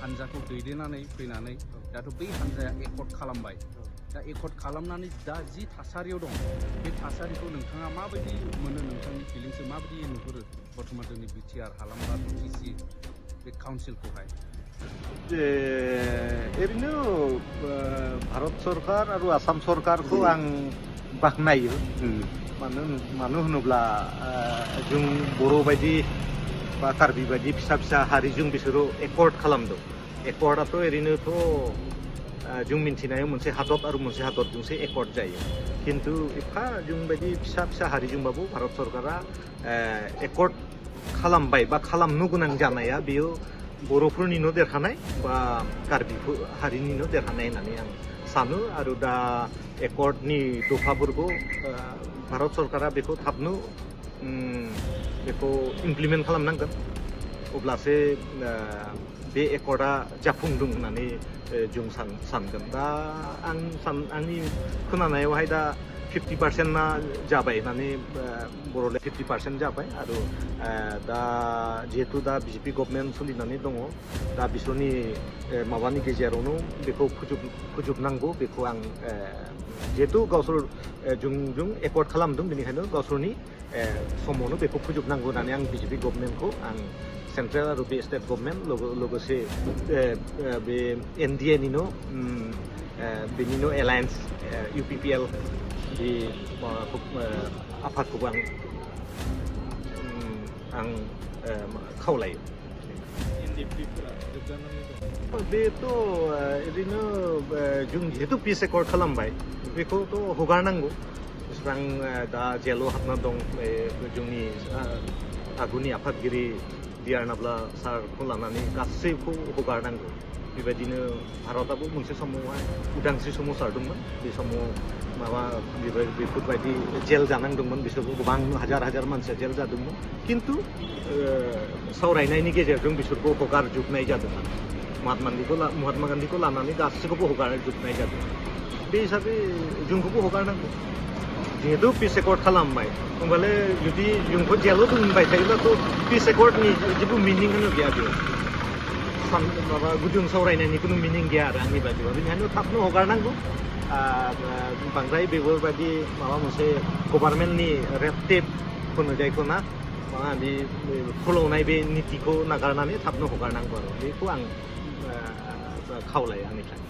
हानजाखौ दैदेननानै फैनानै दाथ' बै हानजाया एकर्ड खालामबाय दा एकर्ड खालामनानै दा जि थासारियाव दं बे थासारिखौ नोंथाङा माबायदि मोनो नोंथांनि फिलिंसखौ माबायदि नुहुरो बर्थमान जोंनि बिटिआर हालामबा बिटिसि बे काउन्सिलखौहाय ओरैनो भारत सरकार आरो आसाम सरकारखौ आं बाख्नायो मानो होनोब्ला जों बर' बायदि बा कार्बि बायदि फिसा फिसा हारिजों बिसोरो एकर्ड खालामदों एकर्डआथ' ओरैनोथ' जों मिन्थिनायाव मोनसे हादर आरो मोनसे हादरजोंसो एकर्ड जायो खिन्थु एफा जों बायदि फिसा फिसा हारिजोंबाबो भारत सरकारा एकर्ड खालामबाय बा खालामनो गोनां जानाया बेयो बर'फोरनिनो देरहानाय बा कार्बि हारिनिनो देरहानाय होननानै आं सानो आरो दा एकर्डनि दफाफोरखौ भारत सरकारा बेखौ थाबनो बेखौ इमप्लिमेन्ट खालामनांगोन अब्लासो बे एकर्डआ जाफुंदों होननानै जों सानगोन दा आंनि खोनानायावहाय दा 50%ना जाबाय होननानै बर'ले 50% जाबाय आरो दा जिहेतु दा बिजेपि गभर्नमेन्ट सोलिनानै दङ दा बिसोरनि माबानि गेजेरावनो बेखौ फोजोबनांगौ बेखौ आं जिहेतु गावसोर जों एकर्ड खालामदों बेनिखायनो गावसोरनि समावनो बेखौ फोजोबनांगौ होननानै आं बिजेपि गभर्नमेन्टखौ आं सेन्ट्रेल आरो बे स्टेट गभर्नमेन्ट लोगोसे बे एनडिएनिनो बेनिनो एलायन्स इउपिपिएल बे आफादखौबो आं खावलायो बेथ' ओरैनो जों जिहेतु पिस एकर्ड खालामबाय बेखौथ' हगारनांगौ बेसेबां दा जेलाव हाबना दं जोंनि आगुनि आफादगिरि बिआर नाब्ला सारखौ लानानै गासैखौ हगारनांगौ बेबायदिनो भारतआबो मोनसे समावहाय उदांस्रि सोमावसारदोंमोन बे समाव माबा बेफोरबायदि जेल जानांदोंमोन बिसोरबो गोबां हाजार मानसिया जेल जादोंमोन खिन्थु सावरायनायनि गेजेरजों बिसोरखौ हगारजोबनाय जादोंमोन महात्मा गान्धीखौ लानानै गासैखौबो हगारजोबनाय जादों बे हिसाबै जोंखौबो हगारनांगौ जिहेतु पिस एकर्ड खालामबाय होमबालाय जुदि जोंखौ जेलाव दोनबाय थायोब्लाथ' पिस एकर्डनि जेबो मिनिंआनो गैया बेयाव माबा गुदुं सावरायनायनि खुनु मिनिं गैया आरो आंनि बायदिबा बेनिखायनो थाबनो हगारनांगौ बांद्राय बेफोरबायदि माबा मोनसे गभार्नमेन्टनि रेड टेप होनो जायखौ ना माबा बे फोलावनाय बे नितिखौ नागारनानै थाबनो हगारनांगौ आरो बेखौ आं खावलायो आंनिफ्राय